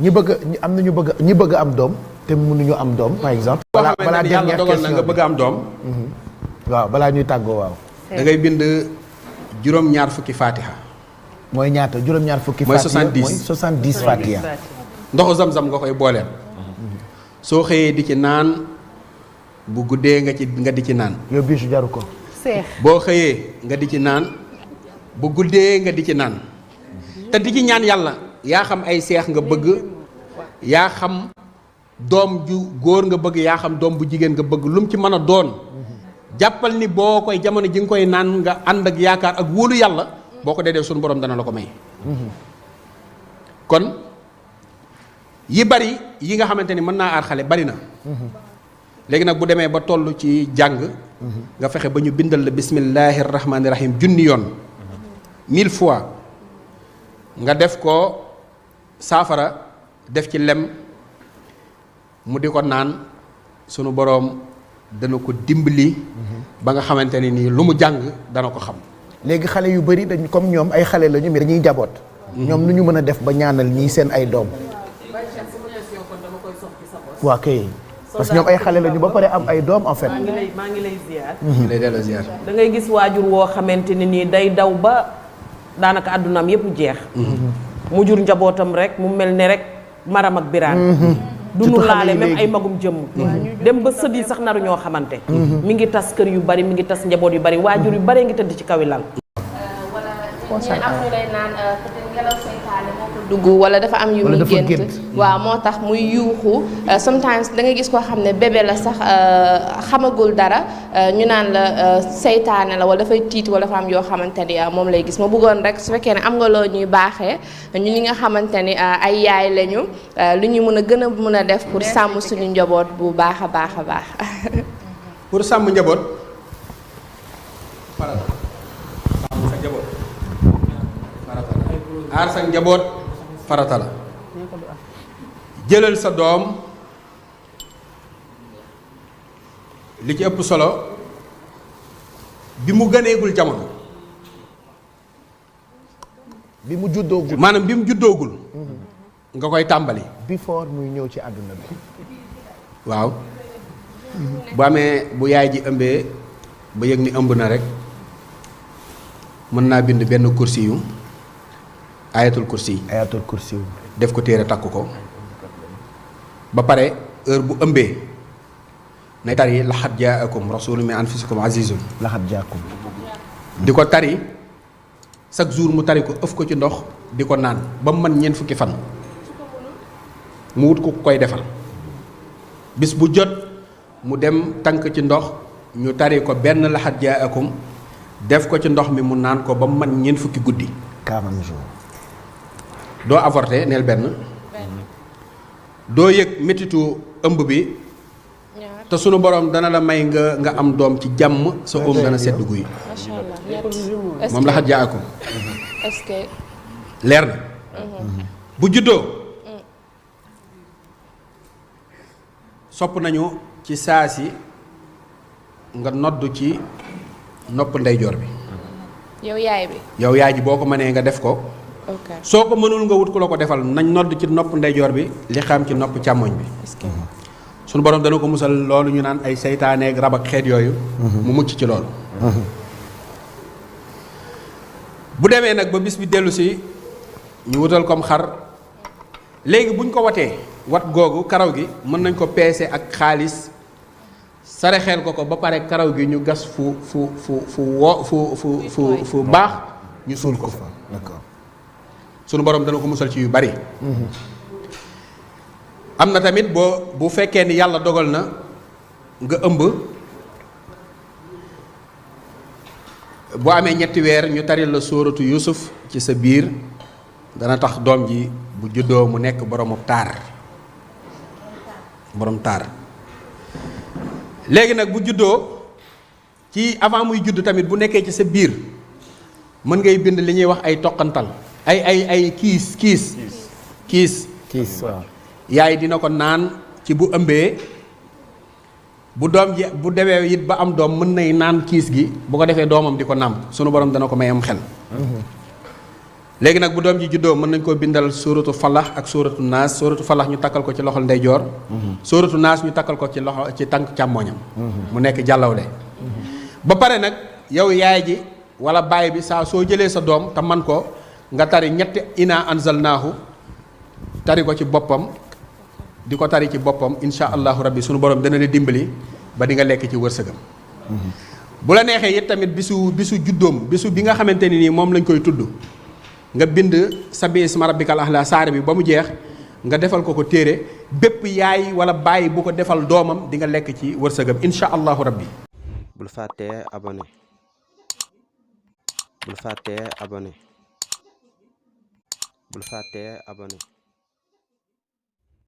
ñi bëgg am doom te mënuñu am doom par exemple. balaa yàlla dogal na nga bëgg am doom. waaw balaa ñuy tàggoo waaw. da ngay bind juróom-ñaar fukki fatiha. mooy ñaata juróom-ñaar fukki. mooy fatiha 70 mooy 70 fatiha. ndoxu zam-zam nga koy booleel. soo xëyee di ci naan bu guddee nga di ci naan. yow biisu jaru ko. boo xëyee nga di ci naan bu guddee nga di ci naan te di ci ñaan yàlla yaa xam ay seex nga bëgg yaa xam doom ju góor nga bëgg yaa xam doom bu jigéen nga bëgg lu mu ci mën a doon jàppal ni boo koy jamono ji nga koy naan nga ànd ak yaakaar ak wóolu yàlla boo ko dee def suñu borom dana la ko may. kon yi bari yi nga xamante ni mën naa aar xale bari na. léegi nag bu demee ba toll ci jàng. nga fexe ba ñu bindal la bismillahi rahmaani rahim junni yoon 1000 fois nga def ko saafara def ci lem mu di ko naan sunu boroom dana ko dimbali. ba nga xamante ne nii lu mu jàng dana ko xam. léegi xale yu bari dañ comme ñoom ay xale lañu mais dañuy jaboot. ñoom nu ñu mën a def ba ñaanal ñii seen ay doom. waa kay. parce que ñoom ay xale lañu ba pare am ay doom en fait. maa ngi lay ziar. lay delloo ziar. da ngay gis waajur woo xamante ne nii day daw ba daanaka àddunaam yépp jeex. mu jur njabootam rek mu mel ne rek maram ak biraan. du nu laale même ay magum jëmm. dem ba sët yi sax naru ñoo xamante. mi ngi tas kër yu bari mi ngi tas njaboot yu bari waajur yu bari ngi tëdd ci kawi lal. wala am ñu lay naan peut-être ngelaw seytaane moo ko dugg wala dafa am yu muy gént waaw moo tax muy yuuxu sometimes da nga gis koo xam ne bébé la sax xamagul dara ñu naan la seytaane la wala dafay tiit wala dafa am yoo xamante ni moom lay gis ma bëggoon rek su fekkee ne am nga loo ñuy baaxee ñu ñi nga xamante ni ay yaay lañu lu ñu mën a gën a mën a def pour sàmm suñu njaboot bu baax a baax a baax. pour sàmm njaboot farata sàmm sa njaboot farata la aar sa njaboot farata la jëlal sa doom li ci ëpp solo bi mu gëneegul jamono bi mu juddoogul maanaam bi mu juddoogul nga koy tàmbali before muy ñëw ci àdduna bi waaw bu amee bu yaay ji ëmbee ba yëg ni ëmb na rek mën naa bind benn kursi yu ayatul kursi def ko téere takk ko ba pare heure bu ëmbee nay tari laxat jaakum rasulun min anfusikum azizun laxat jaakum di ko tari chaque jour mu tari ko ëf ko ci ndox di ko naan ba mu mën ñeent fukki fan mu wut ko koy defal bis bu jot mu dem tànk ci ndox ñu tari ko benn laxat jaakum def ko ci ndox mi mu naan ko ba mu mën ñeent fukki guddi 40 jours doo avorté neel benn doo yëg métitu ëmb bi te sunu borom dana la may nga am doom ci jàmm sa dana sedd guy macha allah moom la xat jaa akum est-ce que leer na bu juddoo sopp nañu ci saa si nga nodd ci nopp ndeyjoor bi yow yaay bi yow yaay ji boo ko mënee nga def ko ok soo ko mënul nga wut ku la ko defal nañ nodd ci nopp ndeyjoor bi li xam ci nopp càmmoñ bi est-ce que sunu borom dana ko musal loolu ñu naan ay seytaaneeg rab ak xeet yooyu mu mucc ci loolu bu demee nag ba bis bi dellu si ñu wutal comme xar léegi buñ ko watee wat googu karaw gi mën nañ ko peese ak xaalis sarexeel ko ba pare karaw gi ñu gas fu baax ñu suul ko fa d'accord sunu borom dana ko musal ci yu bari am na tamit bu fekkee ni yàlla dogal na nga ëmb boo amee ñetti weer ñu taril la sóoratu Yuusuf ci sa biir dana tax doom ji bu juddoo mu nekk borom taar léegi nag bu juddoo ci avant muy judd tamit bu nekkee ci sa biir mën ngay bind li ñuy wax ay toqantal ay kiis waaw yaay dina ko naan ci bu ëmbee bu doom ji bu demee it ba am doom mën nay naan kiis gi bu ko defee doomam di ko nàmp sunu borom dana ko may am xel léegi nag bu doom ji juddoo mën nañ koo bindal sóoratu falax ak sóoratu naas sóoratu falax ñu takkal ko ci loxol ndeyjoor sóoratu naas ñu takkal ko ci loxo ci tànk càmmooñam mu nekk jàllawle ba pare nag yow yaay ji wala baay bi saa soo jëlee sa doom te man ko nga tari ñetti ina anzalnaahu tari ko ci boppam di ko tari ci boppam insha allahu rabbi sunu borom dana la dimbali ba di nga lekk ci wërsëgam bu la neexee it tamit bisu juddoom bisu bi nga xamante ni nii moom lañ koy tudd nga bind sabbi isma rabbikal ahla saar bi ba mu jeex nga defal ko téere bépp yaay wala baay bu ko defal doomam di nga lekk ci wërsëgam insha allahu rabbi. bul fàttee abonné bul fàttee abonné bul fàttee abonné